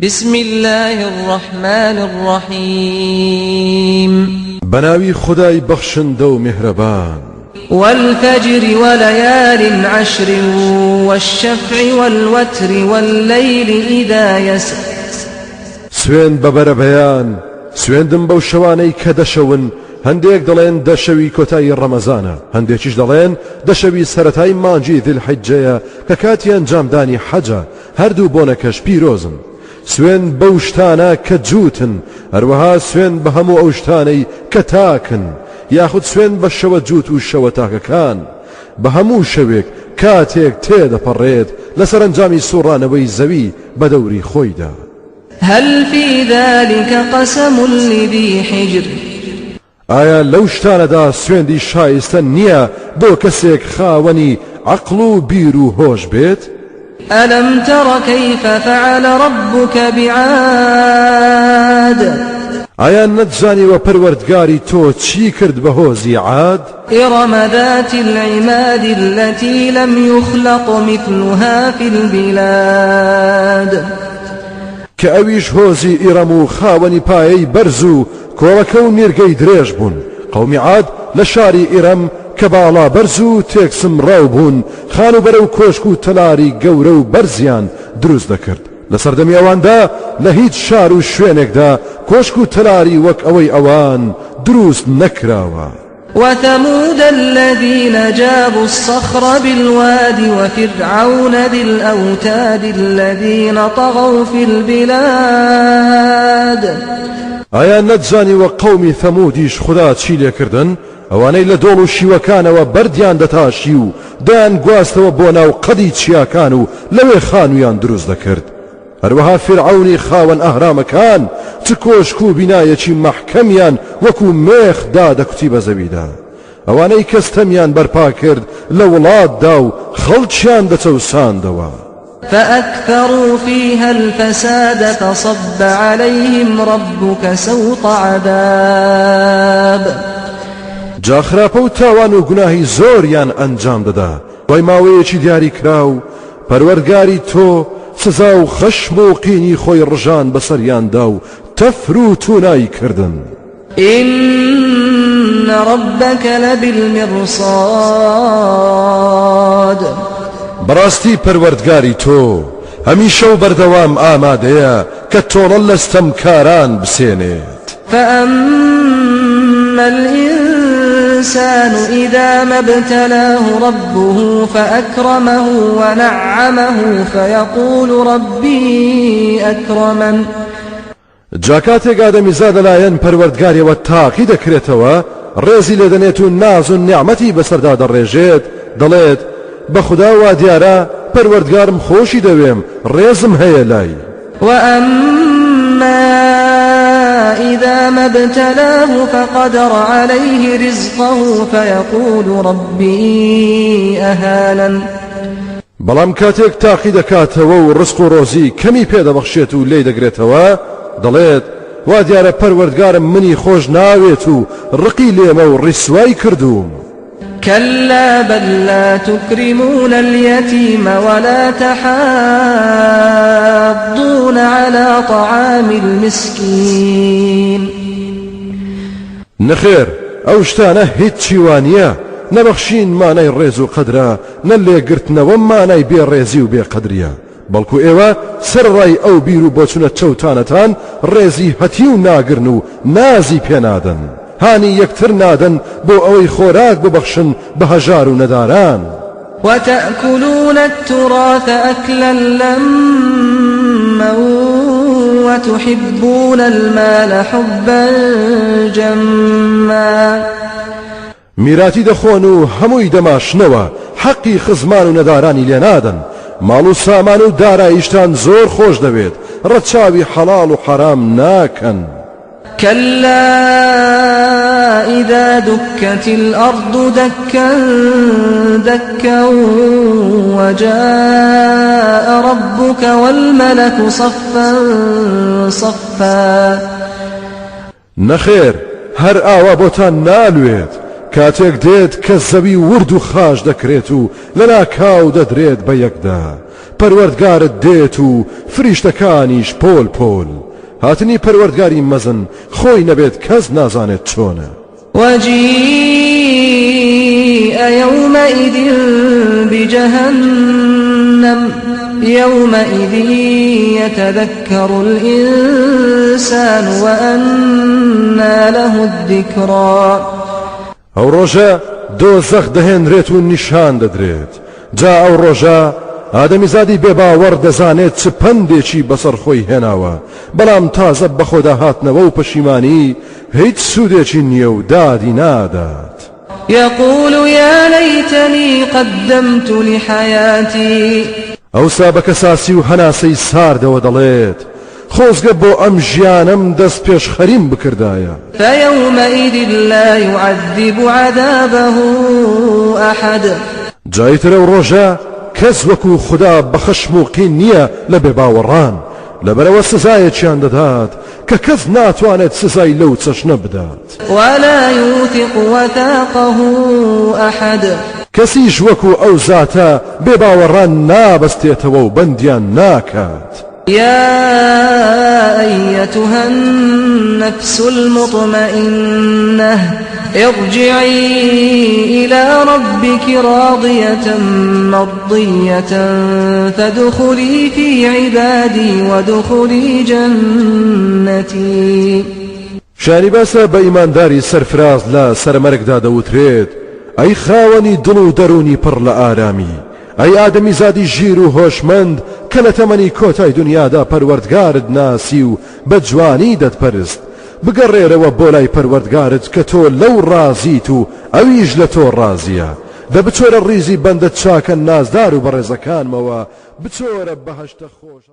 بسم اللە الرحمن الرحیم. بەناوی خودای بەخشندە و میهرەبان. والفجر وليال عشر والشفع والوتر واللیل اذا یسر. سوێند بە بەرەبەیان، سوێندم بەو شەوانەی کە دەشەون، هەندێک دەڵێن دە شەوی کۆتایی ڕەمەزانە، هەندێکیش دەڵێن دە شەوی سەرەتای مانگی ذی الحجەیە کە کاتی ئەنجامدانی حەجە، هەردوو بۆنەکەش پیرۆزن. سوێند بەو شتانە کە جووتن، هەروەها سوێند بە هەموو ئەو شتانەی کە تاکن، یاخود سوێند بە شەوە جووت و شەوە تاکەکان، بە هەموو شەوێک کاتێک تێدەپەڕێت لە سەرەنجامی سوڕانەوەی زەوی بە دەوری خۆیدا. هل فی ذلک قسم لذی حجر. ئایا لەو شتانەدا سوێندی شایستە نییە بۆ کەسێک خاوەنی عەقڵ و بیر و هۆش بێت؟ ألم تر کیف فعل ربک بعاد. ئایا نەتزانیوە پەروەردگاری تۆ چی کرد بە هۆزی عاد؟ إرم ذات العماد التي لم یخلق مثلها فی البلاد. کە ئەویش هۆزی ئیڕەم و خاوەنی پایەی بەرز و کۆڵەکە و نیرگەی درێژ بوون، قەومی عاد لە شاری ئیرەم کە باڵا بەرز و تێکسمڕاو بوون، خانووبەرە و کۆشک و تەلاری گەورە و بەرزیان دروست دەکرد، لە سەردەمی ئەواندا لە هیچ شار و شوێنێکدا کۆشک و تەلاری وەک ئەوەی ئەوان دروست نەکراوە. وثمود الذین جابوا الصخر بالواد وفرعون ذی الأوتاد الذین طغوا فی البلاد. ئایا نەتزانیوە قەومی ثەمودیش خودا چی لێکردن؟ ئەوانەی لە دۆڵ و شیوەکانەوە بەردیان دەتاشی و دەیانگواستەوە بۆ ناو قەدی چیاکان و لەوێ خانوویان دروست دەکرد. هەروەها فیرعەونی خاوەن ئەهرامەکان چ کۆشک و بینایەکی مەحکەمیان وەکو مێخ دادەکوتی بە زەویدا، ئەوانەی کە ستەمیان بەرپا کرد لە وڵاتدا و خەڵکیان دەچەوساندەوە. فأکثروا فیها الفساد فصب علیهم ربک سوط عذاب. جا خراپە و تاوان و گوناهی زۆریان ئەنجام دەدا، دوای ماوەیەکی دیاریکراو پەروەردگاری تۆ سزا و خەشم و قینی خۆی ڕژان بەسەریاندا و تەفر و تونای کردن. إن ربک لبالمرصاد. بەڕاستی پەروەردگاری تۆ هەمیشە و بەردەوام ئامادەیە کە تۆڵە لە ستەمکاران بسێنێت. فأما الإنسان إذا ما ابتلاه ربه فأکرمه ونعمه فیقول ربی أکرمن. جا کاتێک ئادەمیزاد لەلایەن پەروەردگاریەوە تاقی دەکرێتەوە، ڕێزی لێدەنێت و ناز و نیعمەتی بەسەردا دەڕێژێت، دەڵێت، بە خودا وادیارە پەروەردگارم خۆشی دەوێم، ڕێزم هەیە لای. وأما إذا ما ابتلاه فقدر عليه رزقه فيقول ربي أهانن. بەڵام کاتێک تاقی دەکاتەوە و ڕزق و ڕۆزی کەمی پێ دەبەخشێت و لێی دەگرێتەوە دەڵێت، وا دیارە پەروەردگارم منی خۆش ناوێت و ڕقی لێمە و ڕیسوای کردووم. کلا بل لا تکرمون الیتیم ولا تحاضون علی طعام المسکین. نەخێر ئەو شتانە هیچی وا نییە، نە بەخشین مانای ڕێز و قەدرە، نە لێگرتنەوە مانای بێ ڕێزی و بێ قەدریە، بەڵکو ئێوە سەرەڕای ئەو بیر و بۆچونە چەوتانەتان ڕێزی هەتیو ناگرن و نازی پێ نادەن، هانی یەکتر نادەن بۆ ئەوەی خۆراک ببەخشن بە هەژار و نەداران. وتأکلون التراث أکلا لما وتحبون المال حبا جما. میراتی دەخۆن و هەمووی دەماشنەوە، حەقی خزمان و نەدارانی لێ نادەن، ماڵ و سامان و داراییشتان زۆر خۆش دەوێت، ڕەچاوی حەڵاڵ و حەرام ناکەن. کەللا ئیزا دوککەت الئەڕض دەککا دەککا وەجاء ڕەبوکە وەلمەلەکو صەفا صەفا. نەخێر هەر ئاوا بۆتان نالوێت، کاتێک دێت کە زەوی ورد و خاش دەکرێت و لەناکاو دەدرێت بە یەکدا، پەروەردگارت دێت و فریشتەکانیش پۆل پۆل. هاتنی پەروەردگاری مەزن خۆی نەبێت کەس نازانێت چۆنە. وجیء یومئذ بجهنم یومئذ یتذکر الانسان وانلی له الذکری. ئەو ڕۆژە دۆزەخ دەهێنرێت و نیشان دەدرێت، جا ئەو ڕۆژە ئادەمیزادی بێباوەڕ دەزانێت چ پەندێکی بەسەر خۆی هێناوە، بەڵام تازە بەخۆدا هاتنەوە و پەشیمانی هیچ سوودێکی نییە و دادی نادات. یقول یا لیتنی قدمت لحیاتی. ئەوسا بە کەساسی و هەناسەی ساردەوە دەڵێت، خۆزگە بۆ ئەم ژیانەم دەست پێشخەریم بکردایە. فیومئذ لا یعذب عذابه احد. جا ئیتر ئەو ڕۆژە کەس وەکو خودا بە خەشم و قین نییە لە بێباوەڕان، لەبەرئەوە سزایەکیان دەدات کە کەس ناتوانێت سزای لەو چەشنە بدات. ولا یوثق وثاقه احد. کەسیش وەکو ئەو زاتە بێباوەڕان نابەستێتەوە و بەندیان ناکات. یا ایتها النفس المطمئنە ارجعی الی ربک راضیة مرضیة فادخلی فی عبادی وادخلی جنتی. شایانی باسە بە ئیمانداری سەرفراز لە سەرەمەرگدا دەوترێت، ئەی خاوەنی دڵ و دەروونی پڕ لە ئارامی، ئەی ئادەمیزادی ژیر و هۆشمەند کە لە تەمەنی کۆتای دونیادا پەروەردگارت ناسی و بە جوانی دەتپەرست، بگەڕێرەوە بۆ لای پەروەردگارت کە تۆ لەو ڕازیت و ئەویش لە تۆ ڕازییە، دە بچۆرە ڕیزی بەندە چاکە نازدار و بەڕێزەکانمەوە، بچۆرە بەهەشتە خۆش.